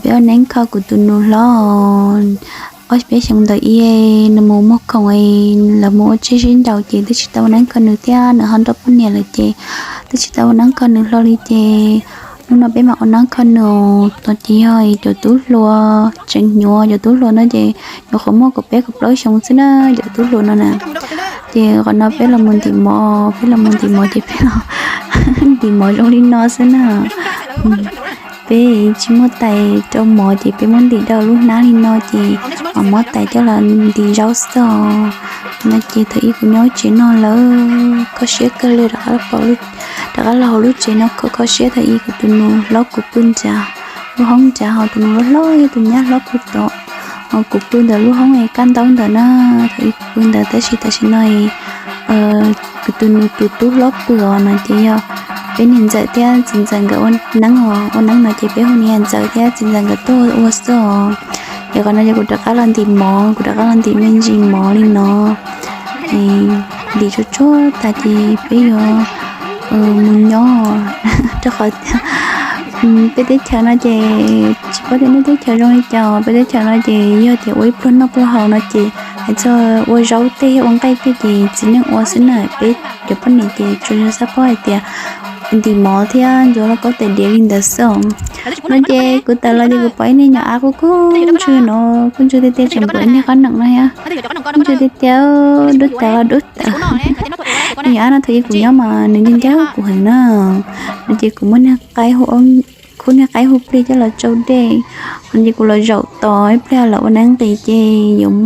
Peb ua neeb kho kuv tus nus hlob ob peb xyoos ntawd, nws mus muag khoom, lawv mus ua tsiaj sib nraus ces twb tsis tau ua neeb kho nws thiab, nws ho nrauj poj niam lawm ces twb tsis tau ua neeb kho nws hlo li ces hnub no peb mam ua neeb kho nws. Tos ces yog cov tub hluas tseem hnyuv, cov tub hluas no ces nyuam qhuav muaj kaum peb kaum plaub xyoos xwb na, cov tub hluas no na. Ces qhov no peb los mus ntim mov, peb los mus ntim mov ces peb los ntim mov zoo li no xwb na. Peb tsis muaj tais rau mov ces peb muab ntim rau lub hnab li no ces mam muab tais coj los ntim zaub xwb os. No ces thaum ub kuv nyob tsev no lawm kho siab kawg li, rov qab los, rov qab los hauv lub tsev no kho kho siab. Thaum ub kuv tus nus hlob kuv pw nrad lub hoob nrad, ho tus nus hlob hlob yog tus nyab hlob pw tod, ho kuv pw ntawm lub hoob es kaj ntaub ntawd na. Thaum ub kuv pw ntawd tab sis tam sim no kuv tus nus tus tub hlob pw os no ces yog peb niam ntxawm thiab txiv ntxawm nkawd ua neeb os, ua neeb no ces peb hu niam ntxawm thiab txiv ntxawm nkawd tuaj ua xwb os. Ces qhov no ces kuv rov qab los ntim mov, kuv rov qab los ntim me ntsis mov li no. Ntim tsuag tsuag tas ces peb yuav mus nyob, rau qhov tias peb teb chaws no ces tsis paub tias nej teb chaws zoo li cas, peb teb chaws no ces yog tias ua ib pluag noj pluag haus no ces hais txog ua zaub tej thiab ua nqaij tej ces txiv neej ua xwb na, peb cov poj niam ces tsuas yog xav paub hais tias ntim mov thiab ntxuav lauj kaub tais diav li ntawd xwb os. No ces kuv tawm los ces kuv pom ib niag nyuam ab kuj kuj ntswg no, kuj ntswg tiag tiag, tseem npam ib niag qhob noom no thiab, kuj ntswg tiag tiag, dub tas los dub tas. Niag nyuam ab no thaum ub kuv nyob mas nws ncaj ncaj kuv heev na. No ces kuv muab niag qaib hu, khub niag qaib hu plig coj los tsau dej, no ces kuv los zaum tos ib pliag lawv ua neeb nqis ces yuav,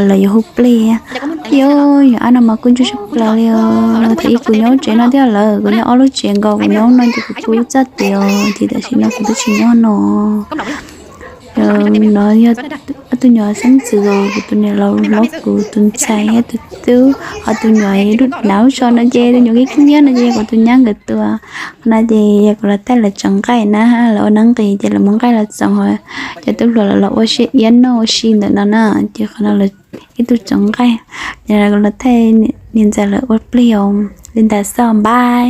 lawv yuav hu plig. Ib nyuam ab no mas kuj ntswg tshaj plaws li os. Thaum ub kuv nyob tsev no thiab lawm, kuv nyob ob lub tsev nkaus, kuv nyob no ces kuv pw txoj tias ces tam sim no kuv twb tsis nyob no. No yog ob tug nyuam xeeb ntxwv os, kuv tus niam laus hlob, kuv tus ntxhais thiab tus tub, ho tus nyuam lub hnav lub so no ces tus nyuam kib kib nyiab no ces yog kuv tus nyab nkawd tua. Qhov no ces yog kuv los thaij lawv tsev nqaij na, lawv ua neeb nqis ces lawv muab nqaij los txoov, cov tub hluas los los ua siab iab noj ua si ntawm no na. Ces qhov no lawv ib tug tsev nqaij, ces kuv los thaij niam ntxawm lawv ua plig os. Li ntawd xwb, npaj.